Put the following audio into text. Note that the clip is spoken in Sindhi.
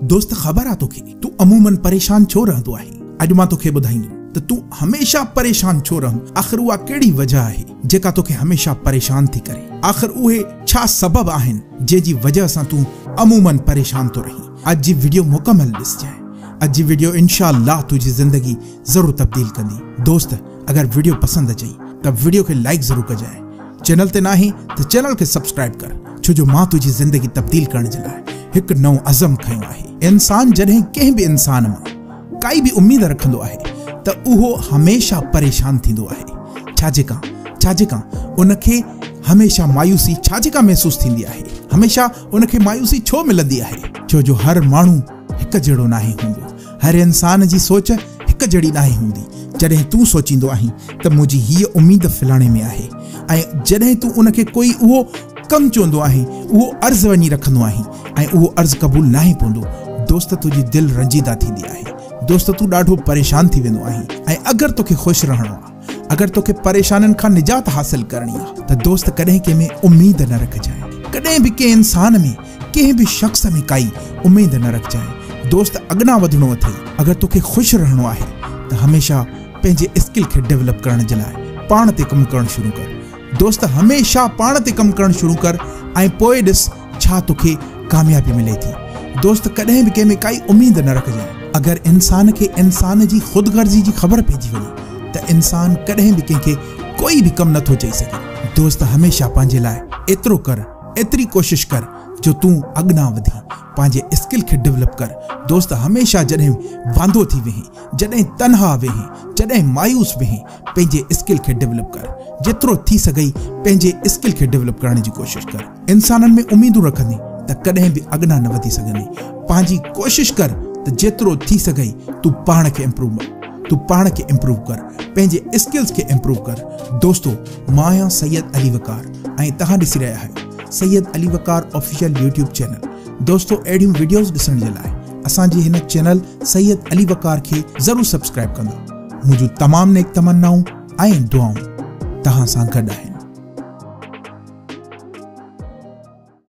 دوست خبر آ توکي تون عمومن پريشان ڇو رهندو آهين؟ اڄ مان توکي ٻڌائيندم ته تون هميشه پريشان ڇو رهندو آخر اها ڪهڙي وجه آهي جيڪا توکي هميشه پريشان ٿي ڪري؟ آخر اهي ڇا سبب آهن جنهن جي وجه سان تون عمومن پريشان ٿو رهين؟ اڄ جي وڊيو مڪمل ڏسجانء اڄ جي وڊيو انشاء الله تنهنجي زندگي ضرور تبديل ڪندي دوست اگر وڊيو پسند اچئي ته وڊيو کي لائيڪ ضرور ڪجانء چينل تي ناهين ته چينل کي سبسڪرائيب ڪر ڇو جو مان تنهنجي زندگي تبديل ڪرڻ جي لاء هڪ نئون عزم کنيو آهي. انسان جڏهن ڪنهن به انسان مان ڪائي به اميد رکندو آهي ته اهو هميشه پريشان ٿيندو آهي ڇا جي ڪان ڇا جي ڪان ان کي هميشه مايوسي ڇا جي ڪان محسوس ٿيندي آهي هميشه ان کي مايوسي ڇو ملندي آهي ڇو جو هر ماڻهو هڪ جهڙو ناهي هوندو هر انسان جي سوچ هڪ جهڙي ناهي هوندي. جڏهن تون سوچيندو آهين ته منهنجي هيء اميد فلاڻي ۾ آهي ۽ جڏهن تون ان کي ڪوئي اهو ڪم چوندو آهين، اهو عرض وڃي رکندو آهين ۽ اهو عرض قبول ناهي پوندو، دوست تنهنجي دل رنجيده ٿيندي آهي. دوست تون ڏاڍو پريشان ٿي ويندو آهين ۽ اگر توکي خوش رهڻو آ، اگر توکي پريشانين کان نجات حاصل ڪرڻي آ ته دوست ڪڏهن ڪنهن ۾ اميد نه رکجانء. ڪڏهن به ڪنهن انسان ۾، ڪنهن به شخص ۾ ڪائي اميد نه رکجانء. دوست اڳنا وڌڻو اٿئي، اگر توکي خوش رهڻو آهي ته هميشه پنهنجي اسڪل کي ڊولپ ڪرڻ جي لاء پاڻ تي ڪم ڪرڻ شروع ڪر. دوست هميشه پاڻ تي ڪم ڪرڻ شروع ڪر ۽ پوء ڏس ڇا توکي ڪاميابي ملي ٿي. دوست ڪڏهن به ڪنهن ۾ ڪائي اميد نه رکجانء. اگر انسان کي انسان جي خود غرضي جي خبر پئجي وڃي ته انسان ڪڏهن به ڪنهن کي ڪوئي به ڪم نٿو چئي سگهي. دوست هميشه پنهنجي لاء ايترو ڪر، ايتري ڪوشش ڪر جو تون اڳنا وڌين، پنهنجي اسڪل کي ڊولپ ڪر. دوست هميشه جڏهن واندو ٿي ويهين، جڏهن تنها ويهين، جڏهن مايوس ويهين، پنهنجي اسڪل کي ڊولپ ڪر. جيترو ٿي سگهئي پنهنجي اسڪل کي ڊولپ ڪرڻ جي ڪوشش ڪر. انسانن ۾ اميدون رکندين ته ڪڏهن به اڳنا نه وڌي سگهندين. پنهنجي ڪوشش ڪر ته جيترو ٿي سگهئي تون پاڻ کي امپروو تون پاڻ کي امپروو ڪر. پنهنجي اسڪلز کي امپروو ڪر. دوستو مان آهيان سيد علي وقار ۽ توهان ڏسي رهيا آهيو Syed Ali Waqar official YouTube channel. دوستو اهڙيون وڊيوز ڏسڻ جي لاء اسان جي هن چينل سيد علي وقار کي ضرور سبسڪرائيب ڪندا. منهنجون تمام نيڪ تمنائون ۽ دعائون توهان سان گڏ آهن.